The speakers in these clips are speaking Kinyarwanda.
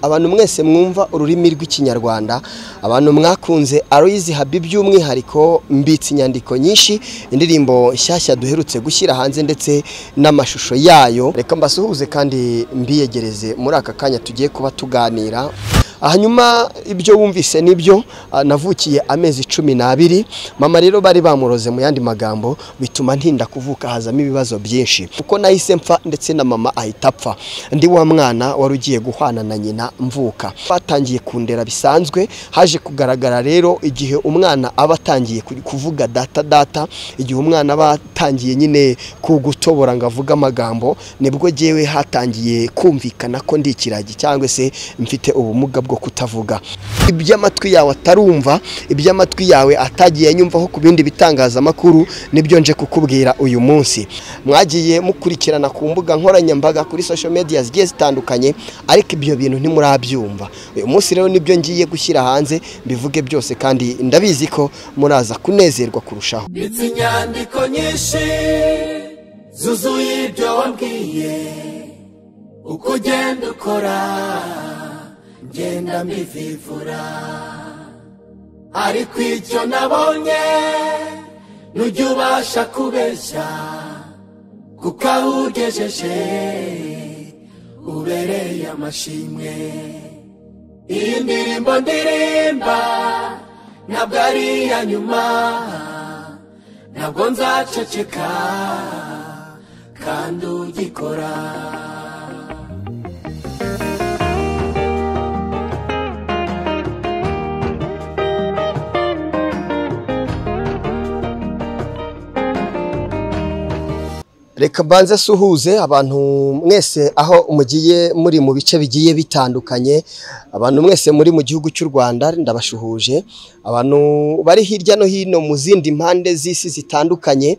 Abantu mwese mwumva ururimi rw'Ikinyarwanda, abantu mwakunze Aloys Habi by'umwihariko, mbitse inyandiko nyinshi, indirimbo nshyashya duherutse gushyira hanze ndetse n'amashusho yayo. Reka mbasuhuze kandi mbiyegereze muri aka kanya tugiye kuba tuganira. Hanyuma ibyo wumvise nibyo, navukiye amezi 12, mama rero bari bamuroze mu yandi magambo, bituma ntinda kuvuka, hazamo ibibazo byinshi kuko nahise mpfa ndetse na mama ahita apfa. Ndi wa mwana wari ugiye guhwana na nyina mvuka. Batangiye kundera bisanzwe, haje kugaragara rero igihe umwana aba atangiye kuvuga data data, igihe umwana aba atangiye nyine kugutobora ngo avuge amagambo, nibwo jyewe hatangiye kumvikana ko ndi ikiragi cyangwa se mfite ubumuga bwo kutavuga. Iby'amatwi yawe atarumva, iby'amatwi yawe atagiye anyumvaho ku bindi bitangazamakuru, nibyo nje kukubwira uyu munsi. Mwagiye mukurikirana ku mbuga nkoranyambaga, kuri social media zigiye zitandukanye, ariko ibyo bintu ntimurabyumva. Uyu munsi rero nibyo ngiye gushyira hanze mbivuge byose, kandi ndabizi ko muraza kunezerwa kurushaho. Ndetse inyandiko nyinshi zuzuye ibyo wambwiye, uko ugenda ukora ngenda mbivivura, ariko icyo nabonye nujya ubasha kubeshya, kuko aho ugejeje ubereye amashimwe. Iyi ndirimbo ndirimba ntabwo ari iya nyuma, ntabwo nzaceceka kandi ugikora. Reka mbanze suhuze abantu mwese aho mugiye muri mu bice bigiye bitandukanye, abantu mwese muri mu gihugu cy'u Rwanda ndabashuhuje, abantu bari hirya no hino mu zindi mpande z'isi zitandukanye,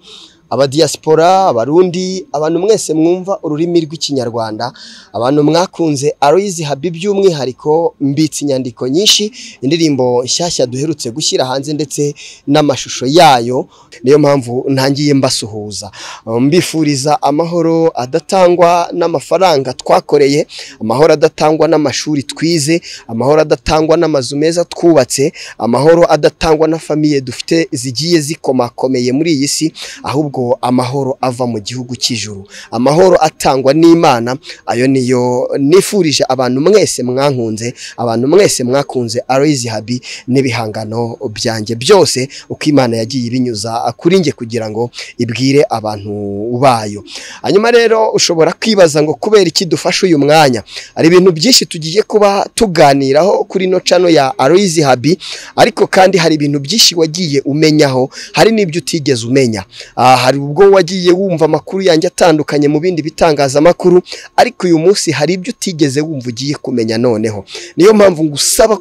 aba diaspora, abarundi, abantu mwese mwumva ururimi rw'Ikinyarwanda, abantu mwakunze Aloys Habi by'umwihariko, mbitse inyandiko nyinshi, indirimbo nshyashya duherutse gushyira hanze ndetse n'amashusho yayo. Niyo mpamvu ntangiye mbasuhuza, mbifuriza amahoro adatangwa n'amafaranga twakoreye, amahoro adatangwa n'amashuri twize, amahoro adatangwa n'amazu meza twubatse, amahoro adatangwa na famiye dufite zigiye zikomakomeye muri iyi si, ahubwo amahoro ava mu gihugu cy'ijuru, amahoro atangwa n'Imana. Ayo niyo nifurije abantu mwese mwankunze, abantu mwese mwakunze Aloys Habi n'ibihangano byanjye byose, uko Imana yagiye ibinyuza kuri nge kugira ngo ibwire abantu bayo. Hanyuma rero ushobora kwibaza ngo kubera iki dufashe uyu mwanya? Ari ibintu byinshi tugiye kuba tuganiraho kuri no channel ya Aloys Habi, ariko kandi hari ibintu byinshi wagiye umenyaho, hari n'ibyo utigeze umenya. Hari ubwo wagiye wumva amakuru yanjye atandukanye mu bindi bitangazamakuru, ariko uyu munsi hari ibyo utigeze wumva ugiye kumenya noneho. Niyo mpamvu ngusaba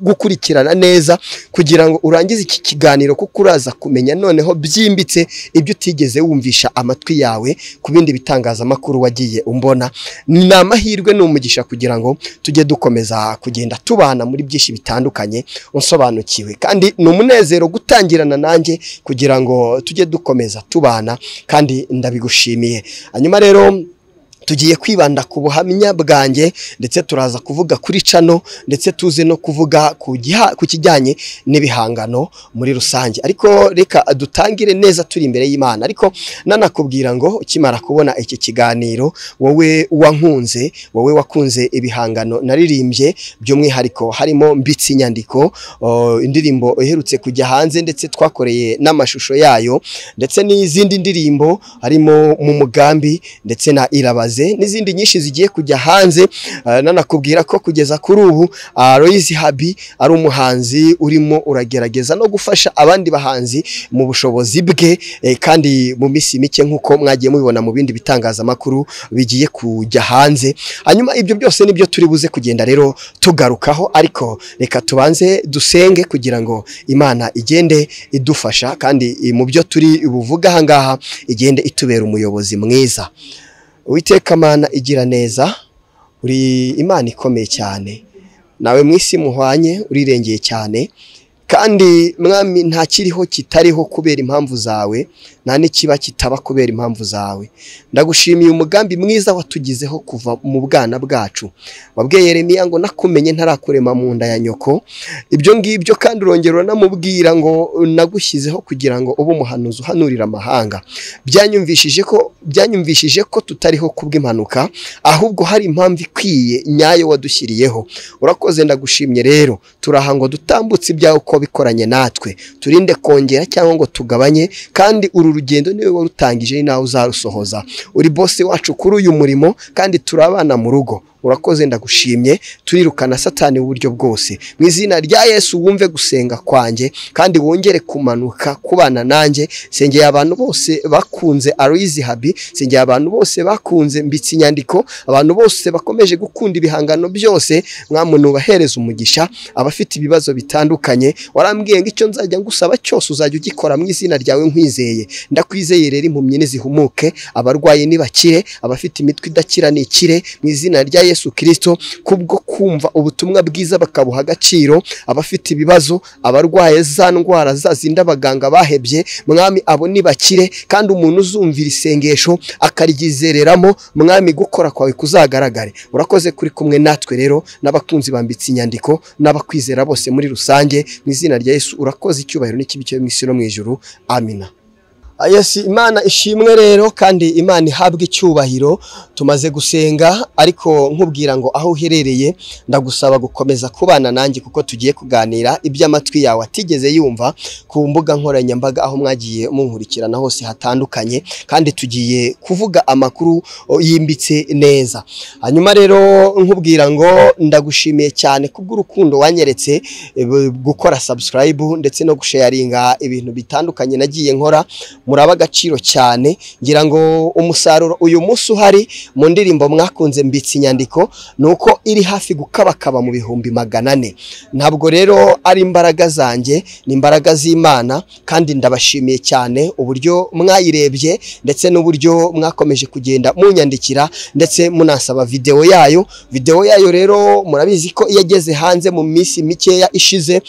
gukurikirana neza kugira ngo urangize iki kiganiro, kuko uraza kumenya noneho byimbitse ibyo utigeze wumvisha amatwi yawe ku bindi bitangazamakuru wagiye umbona. Ni amahirwe n'umugisha kugira ngo tujye dukomeza kugenda tubana muri byinshi bitandukanye unsobanukiwe, kandi ni umunezero gutangirana nanjye kugira ngo tujye dukomeza tubana, kandi ndabigushimiye. Hanyuma rero tugiye kwibanda ku buhamya bwanjye, ndetse turaza kuvuga kuri channel, ndetse tuze no kuvuga ku kijyanye n'ibihangano muri rusange. Ariko reka dutangire neza turi imbere y'Imana. Ariko nanakubwira ngo ukimara kubona iki kiganiro, wowe wankunze, wowe wakunze ibihangano naririmbye, by'umwihariko harimo mbitse inyandiko, indirimbo iherutse kujya hanze ndetse twakoreye n'amashusho yayo, ndetse n'izindi ndirimbo harimo mu mugambi ndetse na Irabaze n'izindi nyinshi zigiye kujya hanze. Nanakubwira ko kugeza kuri ubu Aloys Habi ari umuhanzi urimo uragerageza no gufasha abandi bahanzi mu bushobozi bwe, kandi mu minsi mike nkuko mwagiye mubibona mu bindi bitangazamakuru bigiye kujya hanze. Hanyuma ibyo byose nibyo turi buze kugenda rero tugarukaho, ariko reka tubanze dusenge kugira ngo Imana igende idufasha, kandi mu byo turi buvuga aha ngaha igende itubera umuyobozi mwiza. Uwiteka Mana igira neza, uri Imana ikomeye cyane, nawe mwisi muhwanye urirengeye cyane, Kandi mwami nta kiriho kitariho kubera impamvu zawe, nta n'ikiba kitaba kubera impamvu zawe. Ndagushimiye umugambi mwiza watugizeho kuva mu bwana bwacu. Wabwiye Yeremiya ngo nakumenye ntarakurema mu nda ya nyoko. Ibyo ngibyo kandi urongera uranamubwira ngo nagushyizeho kugira ngo ube umuhanuzi uhanurira amahanga. Byanyumvishije ko tutariho kubw'impanuka, ahubwo hari impamvu ikwiye nyayo wadushyiriyeho. Urakoze, ndagushimye rero. Turaha ngo dutambutse ibyawe uko bikoranye natwe, turinde kongera cyangwa ngo tugabanye, kandi uru rugendo niwe warutangije ni nawe uzarusohoza. Uri bosi wacu kuri uyu murimo kandi turabana mu rugo. Urakoze, ndagushimye. Turirukana satani uburyo bwose mu izina rya Yesu. Wumve gusenga kwanjye kandi wongere kumanuka kubana nanjye. Sengeye abantu bose bakunze Aloys Habi, sengeye abantu bose bakunze Mbitse Inyandiko, abantu bose bakomeje gukunda ibihangano byose. Mwami ubahereza umugisha. Abafite ibibazo bitandukanye, warambwiye ngo icyo nzajya ngusaba cyose uzajya ugikora mu izina ryawe nkwizeye. Ndakwizeye rero, impumyi nizihumuke, abarwayi nibakire, abafite imitwe idakira nikire mu izina rya Yesu Kristo, kubwo kumva ubutumwa bwiza bakabuha agaciro. Abafite ibibazo, abarwaye za ndwara za zindi abaganga bahebye, mwami abo nibakire. Kandi umuntu uzumvira isengesho akaryizereramo, mwami gukora kwawe kuzagaragare. Urakoze kuri kumwe natwe rero n'abakunzi bambitse inyandiko n'abakwizera bose muri rusange mu izina rya Yesu. Urakoze, icyubahiro n'ikibi cyo mu isi no mu ijuru. Amina. Yesu, Imana ishimwe rero kandi Imana ihabwe icyubahiro. Tumaze gusenga, ariko nkubwira ngo aho uherereye ndagusaba gukomeza kubana nanjye, kuko tugiye kuganira iby'amatwi yawe atigeze yumva ku mbuga nkoranyambaga aho mwagiye munkurikirana hose hatandukanye, kandi tugiye kuvuga amakuru yimbitse neza. Hanyuma rero nkubwira ngo ndagushimiye cyane kubw'urukundo wanyeretse, gukora subscribe ndetse no gusharinga ibintu bitandukanye nagiye nkora. Muraba agaciro cyane. Ngira ngo umusaruro uyu munsi uhari mu ndirimbo mwakunze Mbitse Inyandiko nuko iri hafi gukabakaba mu 400,000. Ntabwo rero ari imbaraga zanjye, ni imbaraga z'Imana, kandi ndabashimiye cyane uburyo mwayirebye ndetse n'uburyo mwakomeje kugenda munyandikira ndetse munasaba video yayo. Video yayo rero murabizi ko yageze hanze mu minsi mikeya ishize,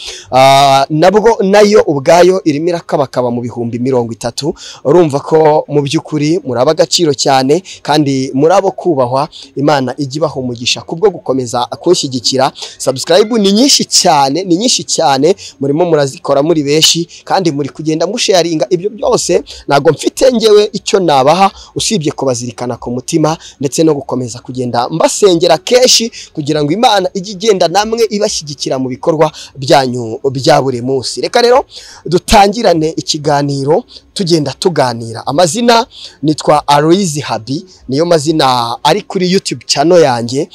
nabwo nayo ubwayo irimo irakabakaba mu 30,000. Urumva ko mu by'ukuri muraba agaciro cyane kandi murabo kubahwa. Imana ijye ibaha umugisha kubwo gukomeza kunshyigikira. Subscribe ni nyinshi cyane, ni nyinshi cyane, murimo murazikora muri benshi kandi muri kugenda musharinga. Ibyo byose ntago mfite ngewe icyo nabaha usibye kubazirikana ku mutima ndetse no gukomeza kugenda mbasengera kenshi kugira ngo Imana ijye igenda namwe ibashyigikira mu bikorwa byanyu bya buri munsi. Reka rero dutangirane ikiganiro tugenda tuganira. Amazina nitwa Aloys Habi, niyo mazina ari kuri YouTube channel yanjye,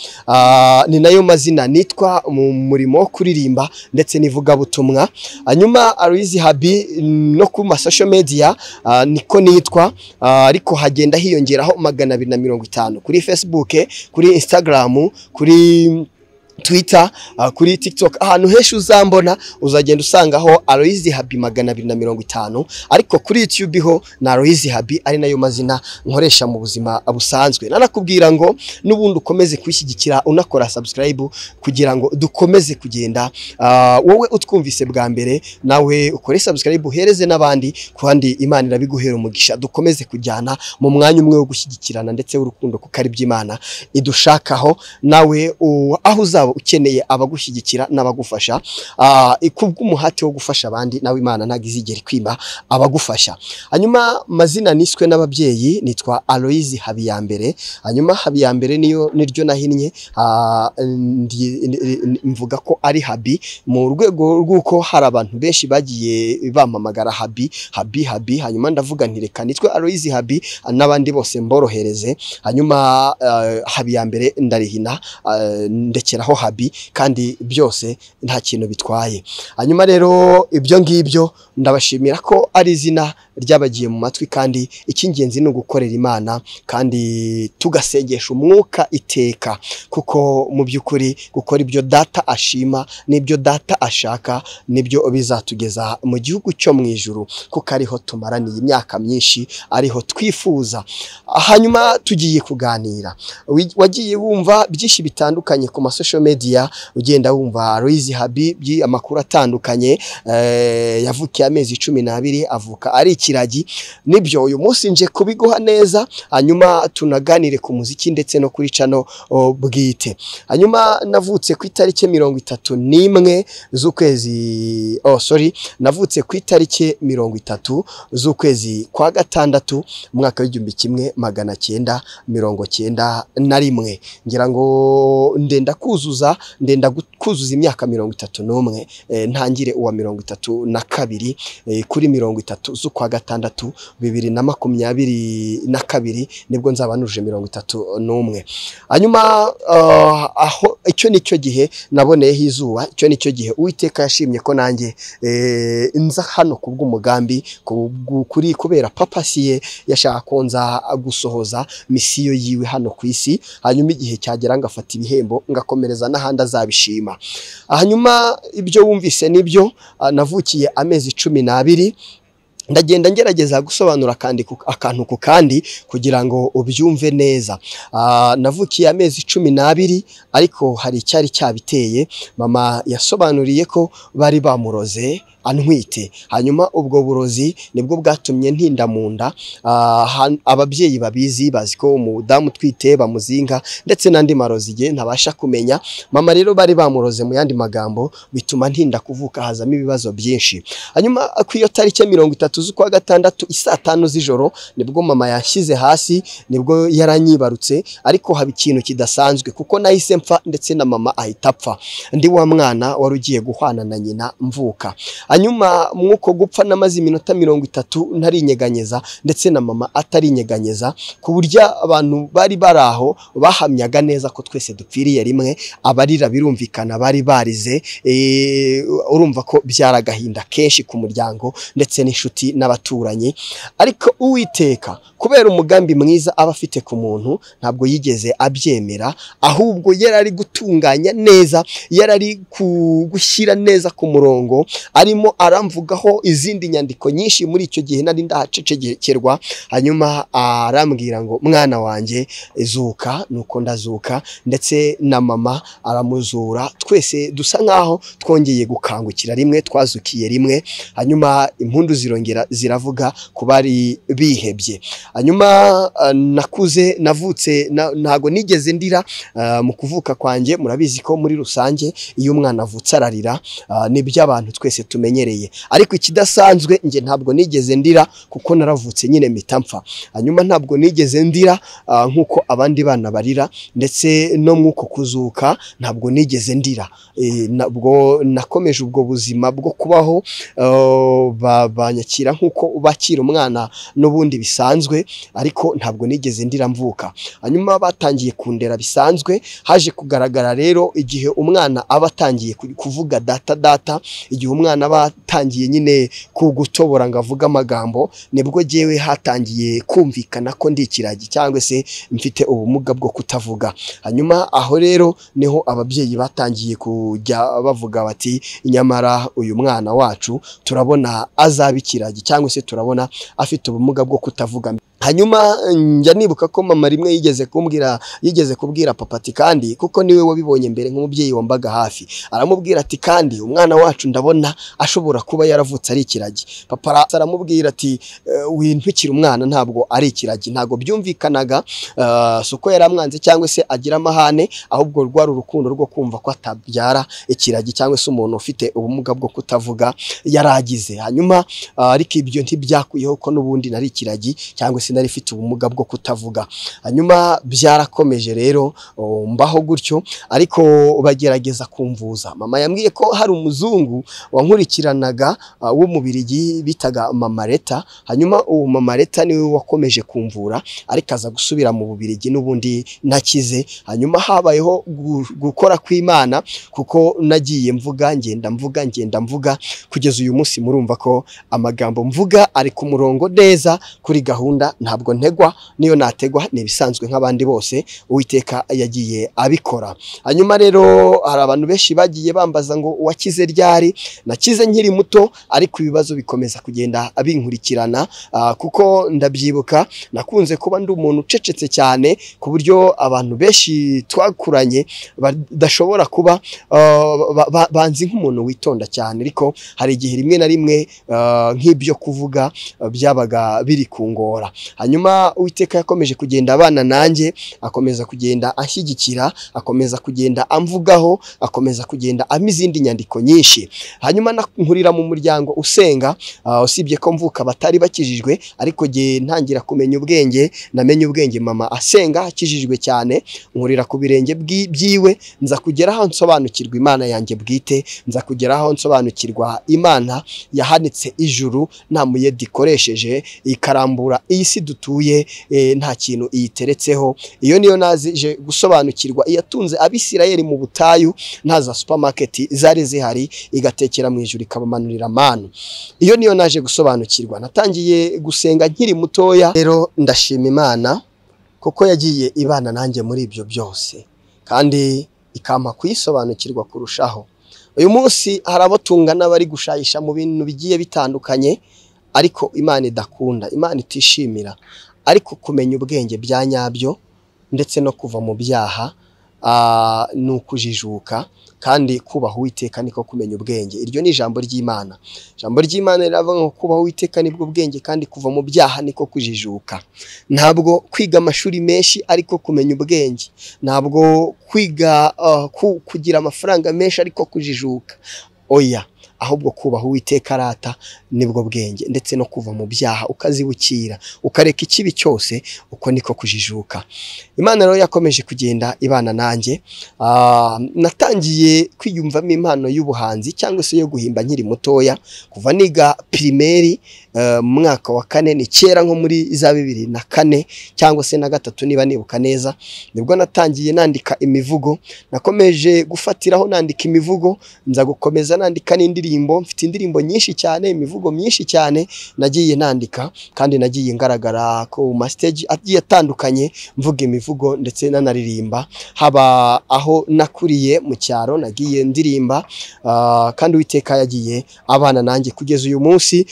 ni nayo mazina nitwa mu murimo wo kuririmba ndetse n'ivugabutumwa. Hanyuma Aloys Habi no ku ma social media niko nitwa, ariko hagenda hiyongeraho 250 kuri Facebook, kuri Instagram, kuri Twitter, kuri TikTok. Ahantu henshi uzambona uzagenda usangaho Aloys Habi 250, ariko kuri YouTube ho na Aloys Habi ari nayo mazina nkoresha mu buzima busanzwe. Nanakubwira ngo nubundi ukomeze kwishyigikira unakora subscribe kugira ngo dukomeze kugenda. Wowe utwumvise bwa mbere nawe ukore subscribe uhereze n'abandi, kandi Imana irabiguhera umugisha. Dukomeze kujyana mu mwanya umwe wo gushyigikirana ndetse urukundo kuko ari by'Imana idushakaho. Nawe aho uzaba ukeneye abagushyigikira n'abagufasha, kubw'umuhate wo gufasha abandi, nawe Imana ntabwo izigera ikwima abagufasha. Hanyuma mazina niswe n'ababyeyi nitwa Aloys Habiyambere. Hanyuma Habiyambere niyo niryo nahinnye, mvuga ko ari Habi mu rwego rw'uko hari abantu benshi bagiye bamamagara Habi Habi Habi. Hanyuma ndavuga nti reka nitwe Aloys Habi n'abandi bose mborohereze. Hanyuma Habiyambere ndarihina, ndekeraho Habi, kandi byose nta kintu bitwaye. Hanyuma rero ibyo ngibyo ndabashimira ko ari izina ryabagiye mu matwi, kandi icy'ingenzi ni ugukorera Imana kandi tugasengesha umwuka iteka, kuko mu by'ukuri gukora ibyo data ashima n'ibyo data ashaka nibyo bizatugeza mu gihugu cyo mu ijuru, kuko ariho tumaraniye imyaka myinshi, ariho twifuza. Hanyuma tugiye kuganira. Wagiye wumva byinshi bitandukanye ku ma social media, ugenda wumva Aloys Habibi amakuru atandukanye, yavukiye amezi 12 avuka ari ikiragi. Nibyo uyu munsi nje kubiguha neza, hanyuma tunaganire ku muziki ndetse no kuri channel bwite. Hanyuma navutse ku itariki 31 z'ukwezi, navutse ku itariki 30 z'ukwezi kwa gatandatu umwaka w'1991. Ngira ngo ndenda kuzuza imyaka 31, ntangire uwa 32 kuri 30 z'ukwa gatandatu 2022 nibwo nzaba nuje 31. Hanyuma aho icyo nicyo gihe naboneyeho izuba, icyo nicyo gihe Uwiteka yashimye ko nanjye nza hano kubw'umugambi kuri kubera papa siye yashaka ko nza gusohoza misiyo yiwe hano ku isi, hanyuma igihe cyagera ngafata ibihembo ngakomereza n'ahandi azabishima. Hanyuma ibyo wumvise nibyo, navukiye amezi 12. Ndagenda ngerageza gusobanura kandi akantu ku kandi kugira ngo ubyumve neza. Navukiye amezi 12, ariko hari icyari cyabiteye. Mama yasobanuriye ko bari bamuroze antwite, hanyuma ubwo burozi nibwo bwatumye ntinda mu nda. Ababyeyi babizi bazi ko umudamu utwite bamuzinga ndetse n'andi marozi igihe ntabasha kumenya. Mama rero bari bamuroze mu yandi magambo, bituma ntinda kuvuka, hazamo ibibazo byinshi. Hanyuma ku iyo tariki 30 z'ukwa gatandatu isaa 5 z'ijoro nibwo mama yashyize hasi, nibwo yaranyibarutse. Ariko haba ikintu kidasanzwe kuko nahise mpfa ndetse na mama ahita apfa, ndi wa mwana wari ugiye guhwana na nyina mvuka. Hanyuma mwuko gupfa namaze iminota 30 ntarinyeganyeza ndetse na mama atarinyeganyeza, ku buryo abantu bari baraho bahamyaga neza ko twese dupfiriye rimwe. Abarira birumvikana bari barize, urumva ko byaragahinda kenshi ku muryango ndetse n'inshuti n'abaturanyi. Ariko Uwiteka kubera umugambi mwiza aba afite ku muntu ntabwo yigeze abyemera, ahubwo yarari gutunganya neza, yarari gushyira neza ku murongo. Arimo aramvugaho izindi nyandiko nyinshi muri icyo gihe nari ndahacecekerwa. Hanyuma arambwira ngo mwana wanjye zuka, nuko ndazuka, ndetse na mama aramuzura, twese dusa nkaho twongeye gukangukira rimwe, twazukiye rimwe. Hanyuma impundu zirongera ziravuga ku bari bihebye. Hanyuma nakuze, navutse ntago nigeze ndira mu kuvuka kwanjye. Murabizi ko muri rusange iyo umwana avutse ararira, nibyo abantu twese tumenyereye. Ariko ikidasanzwe nge ntabwo nigeze ndira kuko naravutse nyine mpita mpfa. Hanyuma ntabwo nigeze ndira nkuko abandi bana barira, ndetse no mwuko kuzuka ntabwo nigeze ndira. Nabwo nakomeje ubwo buzima bwo kubaho, banyakira nkuko bakira umwana n'ubundi bisanzwe, ariko ntabwo nigeze ndira mvuka. Hanyuma batangiye kundera bisanzwe. Haje kugaragara rero igihe umwana aba atangiye kuvuga data data, igihe umwana aba atangiye nyine kugutobora ngo avuge amagambo, nibwo jewe hatangiye kumvikana ko ndi ikiragi cyangwa se mfite ubumuga bwo kutavuga. Hanyuma aho rero niho ababyeyi batangiye kujya bavuga bati nyamara uyu mwana wacu turabona azaba ikiragi cyangwa se turabona afite ubumuga bwo kutavuga. Hanyuma njya nibuka ko mama rimwe yigeze kubwira papa ati kandi kuko niwe wabibonye mbere nk'umubyeyi wambaga hafi, aramubwira ati kandi umwana wacu ndabona ashobora kuba yaravutse ari ikiragi. Papa aramubwira ati wintwikira umwana ntabwo ari ikiragi. Ntabwo byumvikanaga, suko yaramwanze cyangwa se agira amahane, ahubwo rwari urukundo rwo kumva ko atabyara ikiragi cyangwa se umuntu ufite ubumuga bwo kutavuga yaragize. Hanyuma ariko ibyo ntibyakuyeho ko n'ubundi nari ikiragi cyangwa se Nari mfite ubumuga bwo kutavuga. Hanyuma byarakomeje rero, mbaho gutyo, ariko bagerageza kumvuza. Mama yambwiye ko hari umuzungu wankurikiranaga w'umubirigi bitaga Mama Leta. Hanyuma uwo Mama Leta niwe wakomeje kumvura, ariko aza gusubira mu Bubirigi n'ubundi nakize. Hanyuma habayeho gukora kw'Imana, kuko nagiye mvuga, ngenda mvuga, ngenda mvuga kugeza uyu munsi. Murumva ko amagambo mvuga ari ku murongo neza, kuri gahunda, ntabwo ntegwa, niyo nategwa ni ibisanzwe nk'abandi bose. Uwiteka yagiye abikora. Hanyuma rero hari abantu benshi bagiye bambaza ngo wakize ryari? Nakize nkiri muto, ariko ibibazo bikomeza kugenda binkurikirana, kuko ndabyibuka nakunze kuba ndi umuntu ucecetse cyane, ku buryo abantu benshi twakuranye badashobora kuba banzi nk'umuntu witonda cyane. Ariko hari igihe rimwe na rimwe nk'ibyo kuvuga byabaga biri kungora. Hanyuma Uwiteka yakomeje kugenda abana nanjye, akomeza kugenda anshyigikira, akomeza kugenda amvugaho, akomeza kugenda ampa izindi nyandiko nyinshi. Hanyuma nkurira mu muryango usenga, usibye ko mvuka batari bakijijwe, ariko gihe ntangira kumenya ubwenge, namenye ubwenge mama asenga akijijwe cyane, nkurira ku birenge byiwe, nza kugera aho nsobanukirwa Imana yanjye bwite, nza kugera aho nsobanukirwa Imana yahanitse ijuru nta muyedi ikoresheje, ikarambura iyi si dutuye nta kintu iyiteretseho. Iyo niyo naje gusobanukirwa, iyatunze Abisirayeli mu butayu nta za supermarket zari zihari, igatekera mu ijuru ikabamanurira amanu. Iyo niyo naje gusobanukirwa. Natangiye gusenga nkiri mutoya. Rero ndashima Imana kuko yagiye ibana nanjye muri ibyo byose, kandi ikampa kuyisobanukirwa kurushaho. Uyu munsi hari abo tungana bari gushayisha mu bintu bigiye bitandukanye, ariko Imana idakunda, Imana itishimira. Ariko kumenya ubwenge bya nyabyo ndetse no kuva mu byaha ni ukujijuka, kandi kubaha Uwiteka niko kumenya ubwenge. Iryo ni ijambo ry'Imana. Ijambo ry'Imana riravuga ngo kubaha Uwiteka nibwo bwenge, kandi kuva mu byaha niko kujijuka. Ntabwo kwiga amashuri menshi ariko kumenya ubwenge, ntabwo kwiga kugira amafaranga menshi ariko kujijuka, oya, ahubwo kubaha Uwiteka arata nibwo bwenge, ndetse no kuva mu byaha ukazibukira ukareka ikibi cyose, uko niko kujijuka. Imana rero yakomeje kugenda ibana nanjye. Natangiye kwiyumvamo impano y'ubuhanzi cyangwa se yo guhimba nkiri mutoya, kuva niga primaire mu mwaka wa 4, ni kera nko muri za 2004 cyangwa se na 3 niba nibuka neza, nibwo natangiye nandika imivugo. Nakomeje gufatiraho nandika imivugo, nza gukomeza nandika n'indirimbo. Mfite indirimbo nyinshi cyane, imivugo myinshi cyane nagiye nandika, kandi nagiye ngaragara ku ma stage agiye atandukanye mvuga imivugo ndetse nanaririmba. Haba aho nakuriye mu cyaro nagiye ndirimba, kandi Uwiteka yagiye abana nanjye kugeza uyu munsi.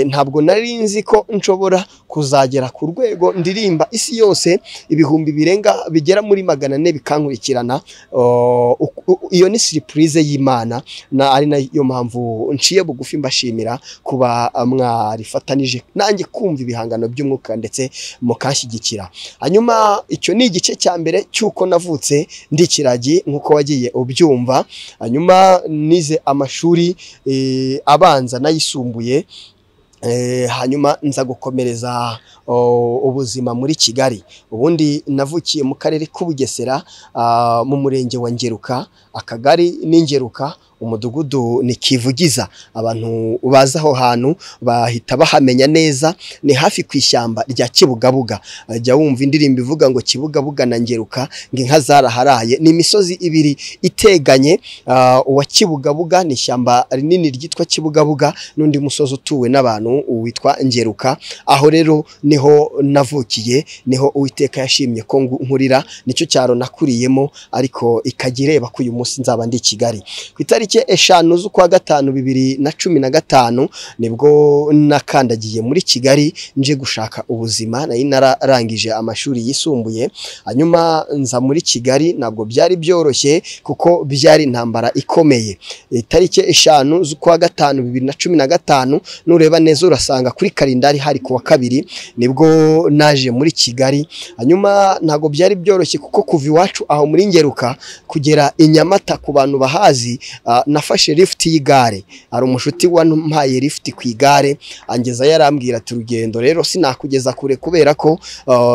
Ntabwo nari nzi ko nshobora kuzagera ku rwego ndirimba isi yose, ibihumbi birenga bigera muri 400 bikankurikirana. Iyo ni surprise y'Imana, na ari nayo mpamvu nciye bugufi mbashimira kuba mwarifatanije nanjye kumva ibihangano by'umwuka ndetse mukanshyigikira. Hanyuma icyo ni igice cya mbere cy'uko navutse ndi ikiragi nk'uko wagiye ubyumva. Hanyuma nize amashuri abanza n'ayisumbuye, hanyuma nza gukomereza ubuzima muri Kigali. Ubundi navukiye mu karere k'Ubugesera, mu murenge wa Ngeruka, akagari ni Ngeruka, umudugudu ni Kivugiza. Abantu baza aho hantu bahita bahamenya neza, ni hafi ku ishyamba rya Kibugabuga. Jya wumva indirimbo ivuga ngo Kibugabuga na Ngeruka ngo inka zaraharaye. Ni imisozi ibiri iteganye. Uwa Kibugabuga ni ishyamba rinini ryitwa Kibugabuga, n'undi musozi utuwe n'abantu witwa Ngeruka. Aho rero niho navukiye, niho Uwiteka yashimye ko nkurira, nicyo cyaro nakuriyemo, ariko ikajya ireba ko uyu munsi nzaba ndi Kigali. Ku itariki 5 z'ukwa 5 2015 nibwo nakandagiye muri Kigali nje gushaka ubuzima. Nari nararangije amashuri yisumbuye, hanyuma nza muri Kigali. Ntabwo byari byoroshye kuko byari intambara ikomeye. Itariki 5 z'ukwa 5 2015, nureba neza urasanga kuri kalendari hari kuwa 2, nibwo naje muri Kigali. Hanyuma ntabwo byari byoroshye kuko kuva iwacu aho muri Ngeruka kugera i Nyamata ku bantu bahazi Nafashe lift y'igare, hari umushuti wampaye lift ku igare angeza, yarambwira ati urugendo rero sinakugeza kure kubera ko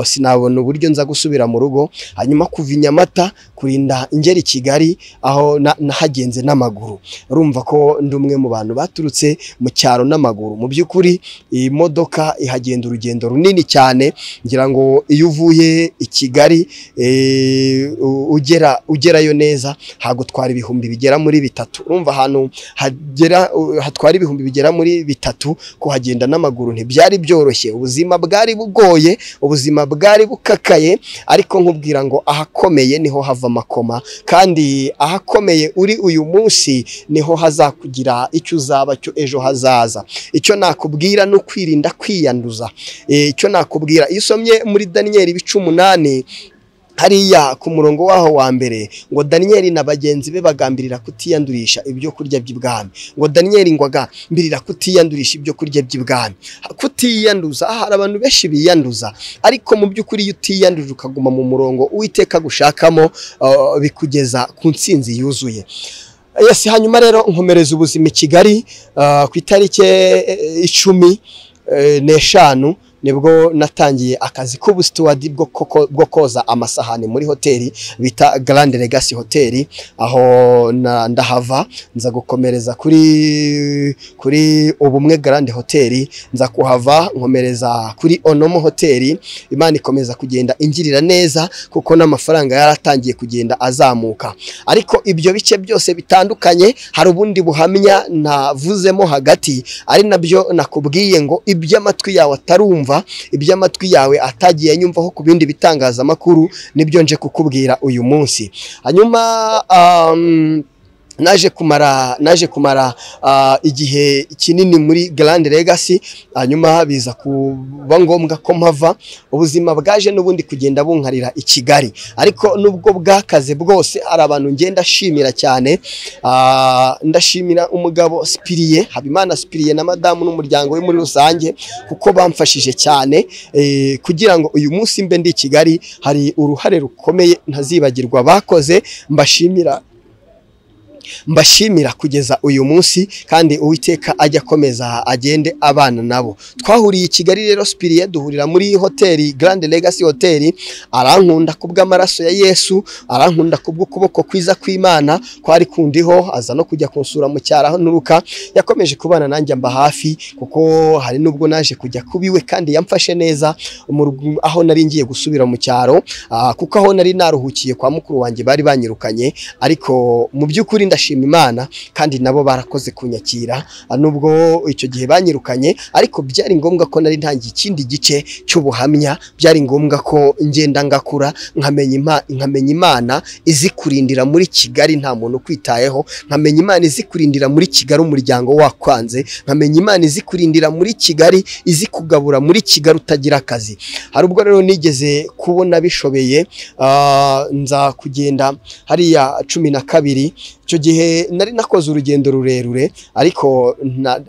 sinabona uburyo nza gusubira mu rugo. Hanyuma kuva i Nyamata kurinda ingera i Kigali aho nahagenze n'amaguru. Urumva ko ndi umwe mu bantu baturutse mu cyaro n'amaguru. Mu by'ukuri iyi modoka ihagenda urugendo runini cyane, ngira ngo iyo uvuye i Kigali ugerayo neza hagutwara ibihumbi bigera muri 3. Urumva ahantu hatwara ibihumbi bigera muri 3 kuhagenda n'amaguru ntibyari byoroshye. Ubuzima bwari bugoye, ubuzima bwari bukakaye, ariko nkubwira ngo ahakomeye niho hava amakoma, kandi ahakomeye uri uyu munsi niho hazakugira icyo uzaba cyo ejo hazaza. Icyo nakubwira no kwirinda kwiyanduza. Icyo nakubwira, iyo usomye muri Daniel ibice 8 hariya ku murongo waho wa mbere, ngo Daniel na bagenzi be bagambirira kutiyandurisha ibyo kurya by'ibwami. Ngo Daniel ngo agambirira kutiyandurisha ibyo kurya by'ibwami. Kutiyanduza, hari abantu benshi biyanduza, ariko mu by'ukuri iyo utiyanduje ukaguma mu murongo Uwiteka gushakamo, bikugeza ku ntsinzi yuzuye. Yes, hanyuma rero nkomereza ubuzima i Kigali ku itariki 15 nibwo natangiye akazi k'ubustuwadi bwo koza amasahani muri hoteli bita Grand Legacy Hotel. Aho ndahava nza gukomereza kuri Ubumwe Grand Hotel, nza kuhava nkomereza kuri Onomo Hotel. Imana ikomeza kugenda ingirira neza kuko n'amafaranga yaratangiye kugenda azamuka. Ariko ibyo bice byose bitandukanye hari ubundi buhamya navuzemo hagati, ari nabyo nakubwiye ngo iby'amatwi yawe atarumva, iby'amatwi yawe atagiye nyumvaho ku bindi bitangazamakuru, nibyo nje kukubwira uyu munsi. Hanyuma naje kumara igihe kinini muri Grand Legacy, hanyuma biza kuba ngombwa ko mpava. Ubuzima bwaje n'ubundi kugenda bunkarira i Kigali, ariko nubwo bwakaze bwose hari abantu ngenda shimira cyane. Ndashimira umugabo Spirie Habimana Spirie na madamu n'umuryango we muri rusange, kuko bamfashije cyane kugira ngo uyu munsi mbe ndi i Kigali. Hari uruhare rukomeye ntazibagirwa bakoze, mbashimira kugeza uyu munsi, kandi Uwiteka ajya akomeza agende abana nabo. Twahuriye i Kigali rero, Spirie duhurira muri hoteli Grand Legacy Hotel, arankunda kubw'amaraso ya Yesu, arankunda kubw'ukuboko kwiza kw'Imana kwari kundiho, aza no kujya kunsura mu cyaro aho nturuka. Yakomeje kubana nanjye mba hafi, kuko hari nubwo naje kujya kubiwe kandi yamfashe neza aho nari ngiye gusubira mu cyaro, kuko aho nari naruhukiye kwa mukuru wanjye bari banyirukanye. Ariko mu by'ukuri ndashima Imana, kandi nabo barakoze kunyakira nubwo icyo gihe banyirukanye, ariko byari ngombwa ko nari ntangiye ikindi gice cy'ubuhamya. Byari ngombwa ko ngenda ngakura, nkamenya Imana izi kurindira muri Kigali nta muntu kwitayeho, nkamenya Imana izi kurindira muri Kigali umuryango wakwanze, nkamenya Imana izi kurindira muri Kigali izi kugabura muri Kigali utagira akazi. Hari ubwo rero nigeze kubona bishobeye, nza kugenda hariya 12. Icyo gihe nari nakoze urugendo rurerure, ariko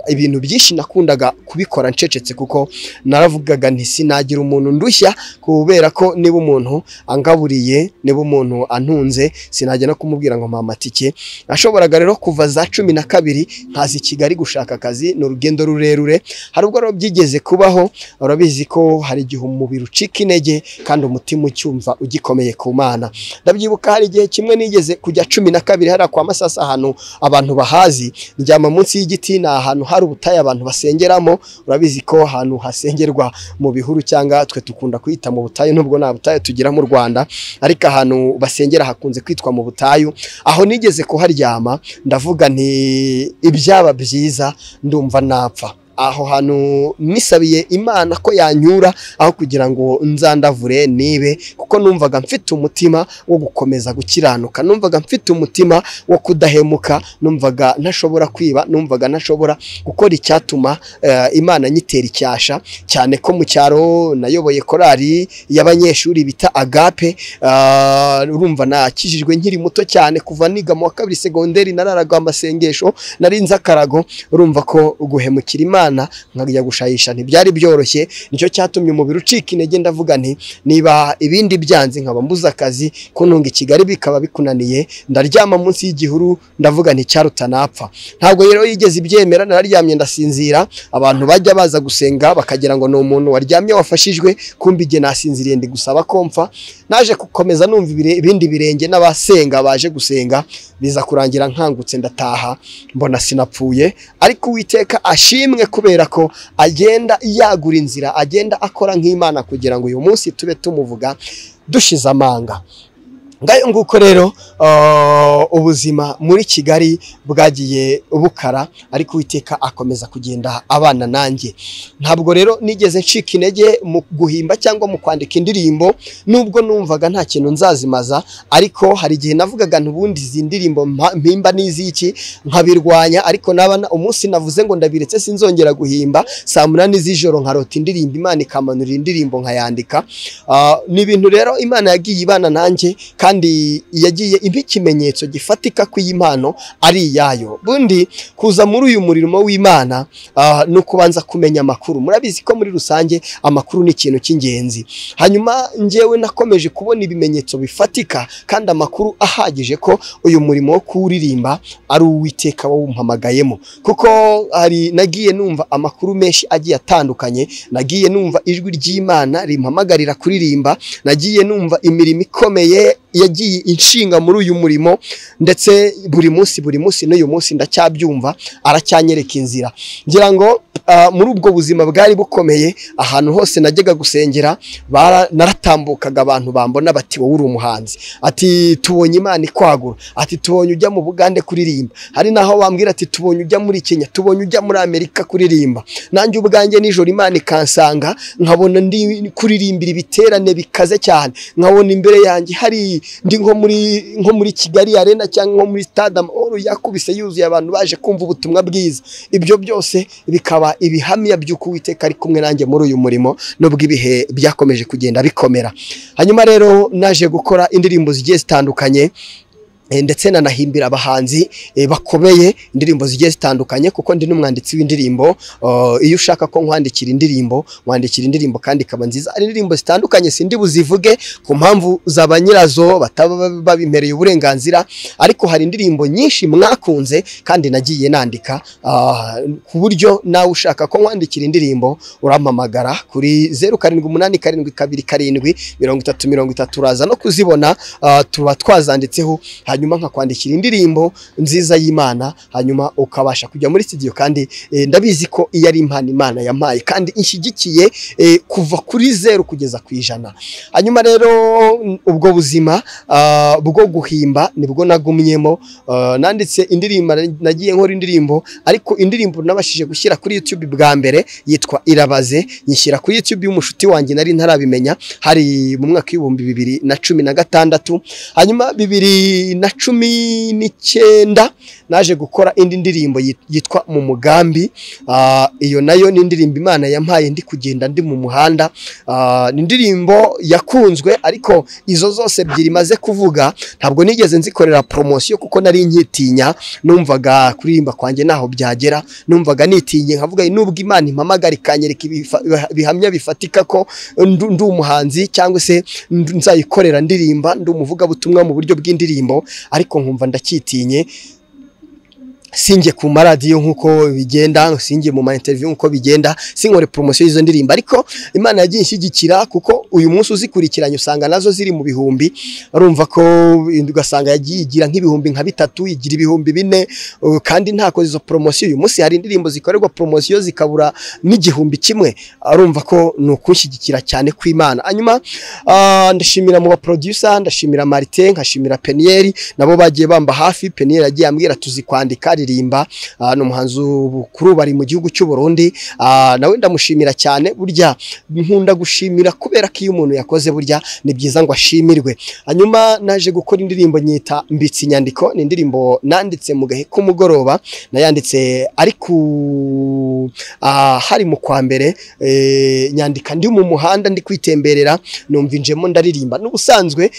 ibintu byinshi nakundaga kubikora ncecetse, kuko naravugaga nti sinagira umuntu ndushya, kubera ko niba umuntu angaburiye, niba umuntu antunze, sinajya no kumubwira ngo mama tike. Nashoboraga rero kuva za 12 nkaza i Kigali gushaka akazi, ni urugendo rurerure. Hari ubwo rero byigeze kubaho, urabizi ko hari igihe umubiri ucika intege kandi umutima ucyumva ugikomeye ku Mana. Ndabyibuka hari igihe kimwe nigeze kujya 12 hariya kwa Masasa, ahantu abantu bahazi, ndyama munsi y'igiti, ni ahantu hari ubutayu abantu basengeramo. Urabizi ko ahantu hasengerwa mu bihuru, cyangwa twe tukunda kwita mu butayu, nubwo nta butayu tugira mu Rwanda, ariko ahantu basengera hakunze kwitwa mu butayu. Aho nigeze kuharyama ndavuga nti ibyaba byiza ndumva napfa. Aho hantu nisabiye Imana ko yanyura aho kugira ngo nzandavure nibe, kuko numvaga mfite umutima wo gukomeza gukiranuka, numvaga mfite umutima wo kudahemuka, numvaga ntashobora kwiba, numvaga ntashobora gukora icyatuma Imana nyitera icyasha. Cyane ko mu cyaro nayoboye korali y'abanyeshuri bita Agape. Urumva nakijijwe nkiri muto cyane, kuva niga mu wa 2 segonderi nararaga amasengesho, nari nzi akarago. Urumva ko guhemukira Imana Imana nkajya gushayisha ntibyari byoroshye. Nicyo cyatumye umubiri ucika intege, ndavuga nti niba ibindi byanze nkaba mbuze akazi kuntunga i Kigali bikaba bikunaniye, ndaryama munsi y'igihuru, ndavuga nti cyaruta napfa. Ntabwo rero yigeze ibyemera, nararyamye ndasinzira. Abantu bajya baza gusenga bakagira ngo ni umuntu waryamye wafashijwe, kumbi igihe nasinziriye ndi gusaba komfa. Naje gukomeza numva ibindi birenge n'abasenga baje gusenga, biza kurangira nkangutse ndataha mbona sinapfuye. Ariko Uwiteka ashimwe kubera ko agenda yagura inzira, agenda akora nk'Imana kugira ngo uyu munsi tube tumuvuga dushize amanga. Ngayo nguko rero ubuzima muri Kigali bwagiye bukara, ariko Uwiteka akomeza kugenda abana nanjye. Ntabwo rero nigeze ncika intege mu guhimba cyangwa mu kwandika indirimbo, nubwo numvaga nta kintu nzazimaza, ariko hari igihe navugaga ntubundi izi ndirimbo mpimba n'iziki nkabirwanya, ariko nabana umunsi navuze ngo ndabiretse sinzongera guhimba, saa 8 z'ijoro nkarota indirimbo, Imana ikamanurira indirimbo nkayandika. Ni ibintu rero Imana yagiye ibana nanjye, kandi yagiye impa ikimenyetso gifatika ko iyi mpano ari iyayo. Bundi kuza muri uyu murimo w'Imana no kubanza kumenya amakuru. Murabizi ko muri rusange amakuru ni ikintu cy'ingenzi. Hanyuma njyewe nakomeje kubona ibimenyetso bifatika kandi amakuru ahagije ko uyu murimo wo kuririmba ari Uwiteka wawumpamagayemo, kuko hari nagiye numva amakuru menshi agiye atandukanye, nagiye numva ijwi ry'Imana rimpamagarira kuririmba, nagiye numva imirimo ikomeye yagiye inshinga muri uyu murimo, ndetse buri munsi n'uyu munsi ndacyabyumva, aracyanyereka inzira. Ngira ngo muri ubwo buzima bwari bukomeye, ahantu hose najyaga gusengera naratambukaga abantu bambona bati wowe uri umuhanzi, ati tubonye Imana ikwagura, ati tubonye ujya mu Bugande kuririmba, hari naho bambwira ati tubonye ujya muri Kenya, tubonye ujya muri Amerika kuririmba. Nanjye ubwanjye nijoro Imana ikansanga nkabona ndi kuririmbira ibiterane bikaze cyane, nkabona imbere yanjye hari ndi nko muri Kigali Arena cyangwa nko muri Stade Amahoro yakubise yuzuye abantu baje kumva ubutumwa bwiza. Ibyo byose bikaba ibihamya by'uko Uwiteka ari kumwe nanjye muri uyu murimo, nubwo ibihe byakomeje kugenda bikomera. Hanyuma rero naje gukora indirimbo zigiye zitandukanye, ndetse nanahimbira abahanzi bakomeye indirimbo zigiye zitandukanye, kuko ndi n'umwanditsi w'indirimbo. Iyo ushaka ko nkwandikira indirimbo, nkwandikira indirimbo kandi ikaba nziza. Ari indirimbo zitandukanye sindi buzivuge ku mpamvu za banyirazo bataba babimpereye uburenganzira, ariko hari indirimbo nyinshi mwakunze kandi nagiye nandika, ku buryo nawe ushaka ko nkwandikira indirimbo urampamagara kuri 0787 27 30 uraza no kuzibona, tuba twazanditseho, hanyuma nkakwandikira indirimbo nziza y'Imana, hanyuma ukabasha kujya muri studio. Kandi ndabizi ko iyo ari impano Imana yampaye kandi inshyigikiye kuva kuri 0 kugeza ku 100. Hanyuma rero ubwo buzima bwo guhimba nibwo nagumyemo. Nanditse indirimbo, nagiye nkora indirimbo, ariko indirimbo nabashije gushyira kuri YouTube bwa mbere yitwa Irabaze, nyishyira kuri YouTube y'umushuti wanjye nari ntarabimenya, hari mu mwaka w'2016. Hanyuma 2019 naje gukora indi ndirimbo yitwa Mu Mugambi. Iyo nayo ni indirimbo Imana yampaye ndi kugenda ndi mu muhanda. Ni indirimbo yakunzwe, ariko izo zose ebyiri maze kuvuga ntabwo nigeze nzikorera promotion kuko nari nkitinya, numvaga kuririmba kwanjye naho byagera, numvaga nitinye nkavuga nubwo Imana impamagara ikanyereka ibihamya bifatika ko ndi umuhanzi cyangwa se nzayikorera ndirimba, ndi umuvugabutumwa mu buryo bw'indirimbo, ariko nkumva ndacyitinye, sinjye ku maradiyo nkuko bigenda, sinjye mu ma interview nkuko bigenda, sinkore promotion y'izo ndirimbo. Ariko Imana yagiye inshyigikira, kuko uyu munsi uzikurikiranye usanga nazo ziri mu bihumbi, urumva ko ugasanga yagiye igira nk'ibihumbi nka 3, igira ibihumbi 4, kandi ntako izo promotion. Uyu munsi hari indirimbo zikorerwa promotion zikabura n'igihumbi kimwe, urumva ko ni ukunshyigikira cyane kw'Imana. Hanyuma ndashimira mu ba producer, ndashimira Martin, nkashimira Peniel, nabo bagiye bamba hafi. Peniel yagiye ambwira tuzikwandika ririmba, ni umuhanzi kuri bari mu gihugu cy'u Burundi, nawe ndamushimira cyane. Burya nkunda gushimira kubera ko iyo umuntu yakoze burya ni byiza ngo ashimirwe. Hanyuma naje gukora indirimbo nyita Mbitse Inyandiko, ni indirimbo nanditse mu gahe k'umugoroba, nayanditse ariko hari mu kwa mbere, nyandika ndi mu muhanda ndi kwitemberera, numva injemo ndaririmba. N'ubusanzwe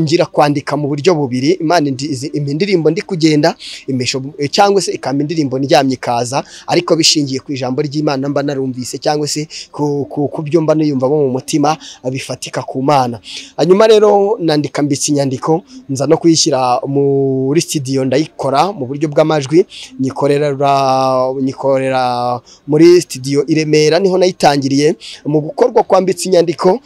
ngira kwandika mu buryo bubiri, Imana indirimbo ndi kugenda, Imesho cyangwa se ikamba indirimbo ndyamye ikaza, ariko bishingiye ku ijambo ry'Imana mba narumvise cyangwa se ku byo mba niyumvamo mu mutima bifatika ku Mana. Hanyuma rero nandika mbitse inyandiko, nza no kuyishyira muri studio ndayikora mu buryo bw'amajwi, nyikorera muri studio i Remera, niho nayitangiriye mu gukorwa kwambitse inyandiko.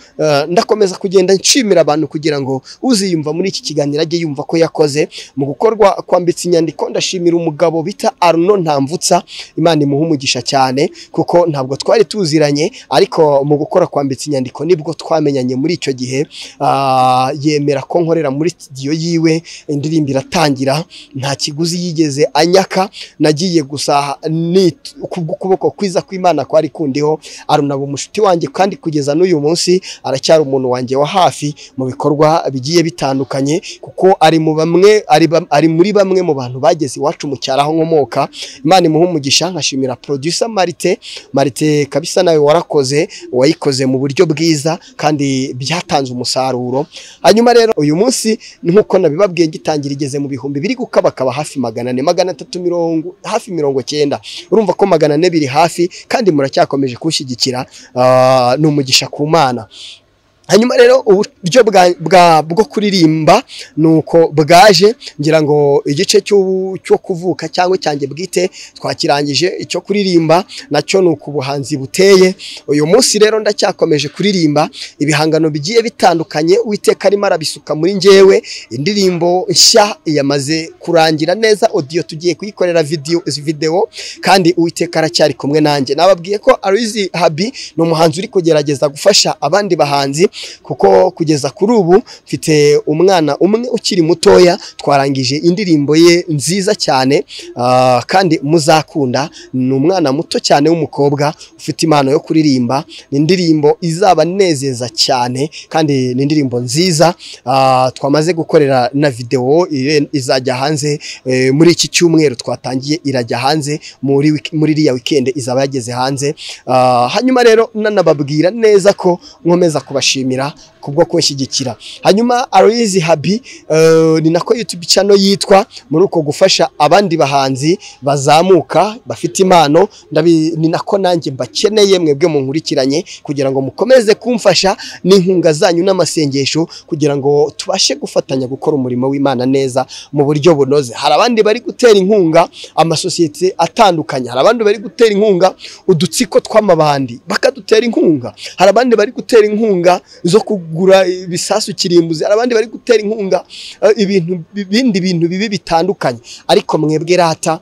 Ndakomeza kugenda nshimira abantu kugira ngo uziyumva muri iki kiganiro ajye yumva ko yakoze mu gukorwa kwambitse inyandiko. Ndashimira umugabo bita Arno Ntamvutsa, Imana imuhe umugisha cyane kuko ntabwo twari tuziranye, ariko mu gukora kwambitse inyandiko nibwo twamenyanye muri icyo gihe. Yemera ko nkorera muri studio yiwe, indirimbo iratangira, nta kiguzi yigeze anyaka, nagiye gusa kubwo kwiza kw'Imana kwari kundiho. Arno aba umushuti wanjye kandi kugeza n'uyu munsi aracyari umuntu wanjye wa hafi mu bikorwa bigiye bitandukanye, kuko ari mu bamwe ari muri bamwe mu bantu bageze iwacu mu cyaro aho nkomoka. Imana imuhe umugisha. Nkashimira producer Marite kabisa, nawe warakoze, wayikoze mu buryo bwiza kandi byatanze umusaruro. Hanyuma rero uyu munsi nkuko nabibabwiye ngitangira, igeze mu bihumbi biri gukabakaba hafi 400, 350, hafi 90. Urumva ko 400 biri hafi, kandi muracyakomeje kushyigikira, ni umugisha ku Mana. Hanyuma rero uburyo bwo kuririmba nuko bwaje, ngira ngo igice cyo kuvuka cyangwa cyanjye bwite twakirangije, icyo kuririmba nacyo nuko ubuhanzi buteye. Uyu munsi rero ndacyakomeje kuririmba ibihangano bigiye bitandukanye, Uwiteka arimo arabisuka muri njyewe. Indirimbo nshya yamaze kurangira neza, audio tugiye kuyikorera video, kandi Uwiteka aracyari kumwe nanjye. Nababwiye ko Aloys Habi ni umuhanzi uri kugerageza gufasha abandi bahanzi, kuko kugeza kuri ubu mfite umwana umwe ukiri mutoya, twarangije indirimbo ye nziza cyane, kandi muzakunda. Ni umwana muto cyane w'umukobwa ufite impano yo kuririmba, ni indirimbo izabanezeza cyane kandi ni indirimbo nziza. Twamaze gukorera na video, izajya hanze muri iki cyumweru twatangiye, irajya hanze muri iriya weekend izaba yageze hanze. Hanyuma rero nanababwira neza ko nkomeza kubashimira kubwo kunshyigikira. Hanyuma Aloys Habi ni nako YouTube channel yitwa, muri uko gufasha abandi bahanzi bazamuka bafite impano, ni nako nanjye mbakeneye mwebwe munkurikiranye kugira ngo mukomeze kumfasha n'inkunga zanyu n'amasengesho, kugira ngo tubashe gufatanya gukora umurimo w'Imana neza mu buryo bunoze. Hari abandi bari gutera inkunga amasosiyete atandukanye, hari abandi bari gutera inkunga udutsiko tw'amabandi bakadutera inkunga, hari abandi bari gutera inkunga zo kugura ibisasu kirimbuzi, hari abandi bari gutera inkunga ibintu bindi bintu bibi bitandukanye. Ariko mwebwe rata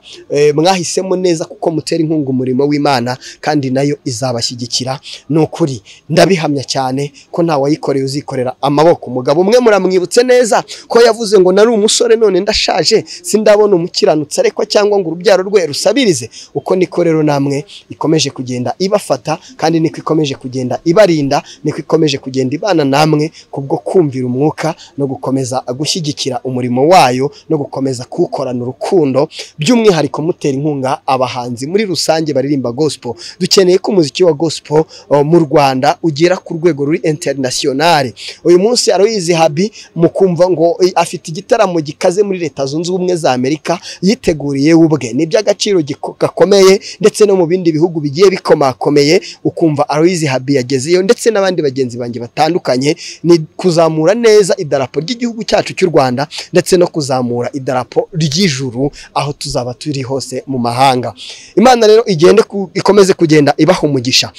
mwahisemo neza kuko mutera inkunga umurimo w'Imana kandi nayo izabashyigikira. Nukuri ndabihamya cyane ko nta wayikoreye uzikorera amaboko. Umugabo umwe muramwibutse neza ko yavuze ngo nari umusore none ndashaje, sindabona umukiranutsi arekwa cyangwa ngo urubyaro rwe rusabirize. Uko niko rero namwe ikomeje kugenda ibafata, kandi niko ikomeje kugenda ibarinda, niko ikomeje kugenda ibana namwe kubwo kumvira umwuka no gukomeza gushyigikira umurimo wayo no gukomeza kuwukorana urukundo, by'umwihariko mutera inkunga abahanzi muri rusange baririmba gospel. Dukeneye ko umuziki wa gospel mu Rwanda ugera ku rwego ruri international. Uyu munsi Aloys Habi mukumva ngo afite igitaramo gikaze muri Leta Zunze Ubumwe za Amerika yiteguriye ubwe, ni by'agaciro gakomeye, ndetse no mu bindi bihugu bigiye bikomakomeye ukumva Aloys Habi yagezeyo, ndetse n'abandi bagenzi banjye batandukanye. Ni kuzamura neza idarapo ry'igihugu cyacu cy'u Rwanda, ndetse no kuzamura idarapo ry'ijuru aho tuzaba turi hose mu mahanga. Imana rero igende ikomeze kugenda ibaha umugisha.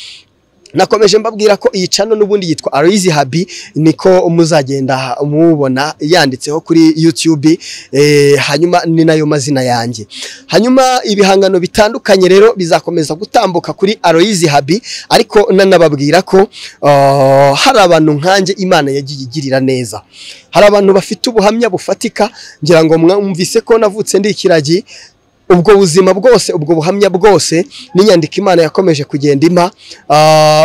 Nakomeje mbabwira ko iyi channel n'ubundi yitwa Aloys Habi, niko muzagenda mubona yanditseho kuri YouTube, hanyuma ni nayo mazina yanjye. Hanyuma ibihangano bitandukanye rero bizakomeza gutambuka kuri Aloys Habi, ariko nanababwira ko hari abantu nkanjye Imana yagiye igirira neza. Hari abantu bafite ubuhamya bufatika, ngira ngo mwumvise ko navutse ndi ikiragi. Ubwo buzima bwose, ubwo buhamya bwose n'inyandiko Imana yakomeje kugenda impa.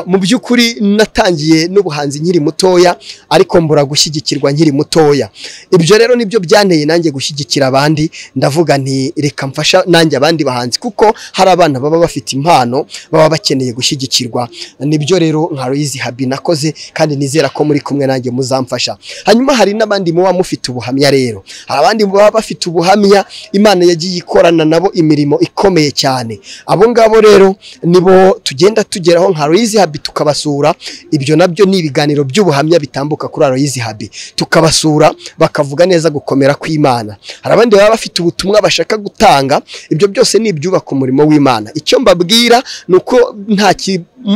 Mu by'ukuri natangiye n'ubuhanzi nkiri mutoya, ariko mbura gushyigikirwa nkiri mutoya. Ibyo rero nibyo byanteye nanjye gushyigikira abandi, ndavuga nti reka mfasha nanjye abandi bahanzi, kuko hari abana baba bafite impano baba bakeneye gushyigikirwa. Nibyo rero nka Aloys Habi nakoze, kandi nizera ko muri kumwe nanjye muzamfasha. Hanyuma hari n'abandi muba mufite ubuhamya rero, hari abandi baba bafite ubuhamya Imana yagiye ikorana nabo imirimo ikomeye cyane. Abo ngabo rero nibo tugenda tugeraho nka Aloys Habi tukabasura. Ibyo nabyo ni ibiganiro by'ubuhamya bitambuka kuri Aloys Habi, tukabasura bakavuga neza gukomera kw'Imana. Hari abandi baba bafite ubutumwa bashaka gutanga, ibyo byose ni ibyubaka umurimo w'Imana. Icyo mbabwira ni uko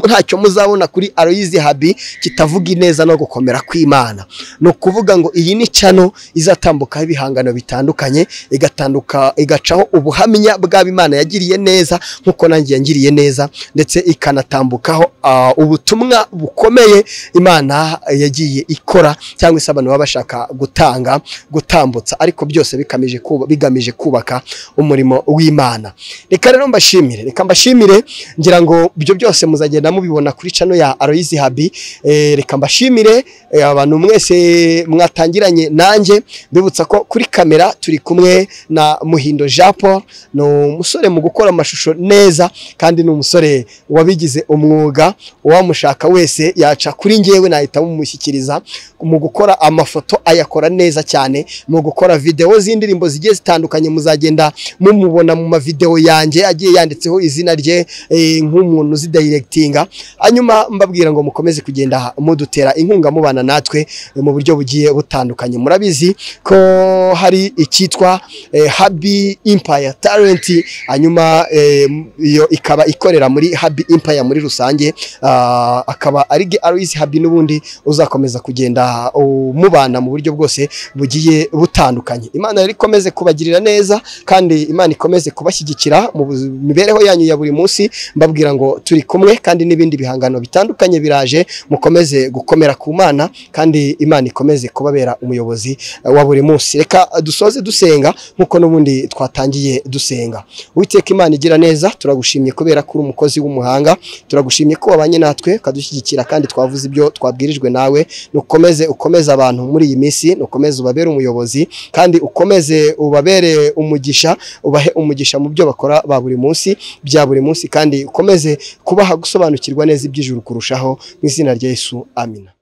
ntacyo muzabona kuri Aloys Habi kitavuga ineza no gukomera kw'Imana. Ni ukuvuga ngo iyi ni channel izatambukaho ibihangano bitandukanye, igatanduka igacaho ubuhamya bw'Imana yagiriye neza nkuko nanjye yangiriye neza, ndetse ikanatambukaho ubutumwa bukomeye Imana yagiye ikora, cyangwa se abantu baba bashaka gutanga gutambutsa, ariko byose bigamije kubaka umurimo w'Imana. Reka rero mbashimire, reka mbashimire, ngira ngo ibyo byose muzagenda mubibona kuri channel ya Aloys Habi. Reka mbashimire abantu mwese mwatangiranye nanjye, mbibutsa ko kuri kamera turi kumwe na Muhindo Jean Paul. Ni umusore mu gukora amashusho neza, kandi ni umusore wabigize umwuga. Uwamushaka wese yaca kuri njyewe nahita mumushyikiriza. Mu gukora amafoto ayakora neza cyane, mu gukora video z'indirimbo zigiye zitandukanye muzagenda mumubona mu ma video yanjye agiye yanditseho izina rye nk'umuntu uzi directinga. Hanyuma mbabwira ngo mukomeze kugenda mudutera inkunga mubana natwe mu buryo bugiye butandukanye. Murabizi ko hari icyitwa Habi Empire Talent, hanyuma iyo ikaba ikorera muri Habi Empire muri rusange, akaba ari Aloys Habi n'ubundi uzakomeza kugenda mubana mu buryo bwose bugiye butandukanye. Imana rero ikomeze kubagirira neza, kandi Imana ikomeze kubashyigikira mu mibereho yanyu ya buri munsi. Mbabwira ngo turi kumwe, kandi n'ibindi bihangano bitandukanye biraje. Mukomeze gukomera ku Mana, kandi Imana ikomeze kubabera umuyobozi wa buri munsi. Reka dusoze dusenga nkuko n'ubundi twatangiye dusenga. Uwiteka Imana igira neza, turagushimye kubera ko uri umukozi w'umuhanga, turagushimye ko wabanye natwe ukadushyigikira, kandi twavuze ibyo twabwirijwe nawe. Nukomeze ukomeze abantu muri iyi minsi, nukomeze ubabere umuyobozi, kandi ukomeze ubabere umugisha, ubahe umugisha mu byo bakora ba buri munsi bya buri munsi, kandi ukomeze kubaha gusobanukirwa neza iby'ijuru kurushaho. Mu izina rya Yesu, amina.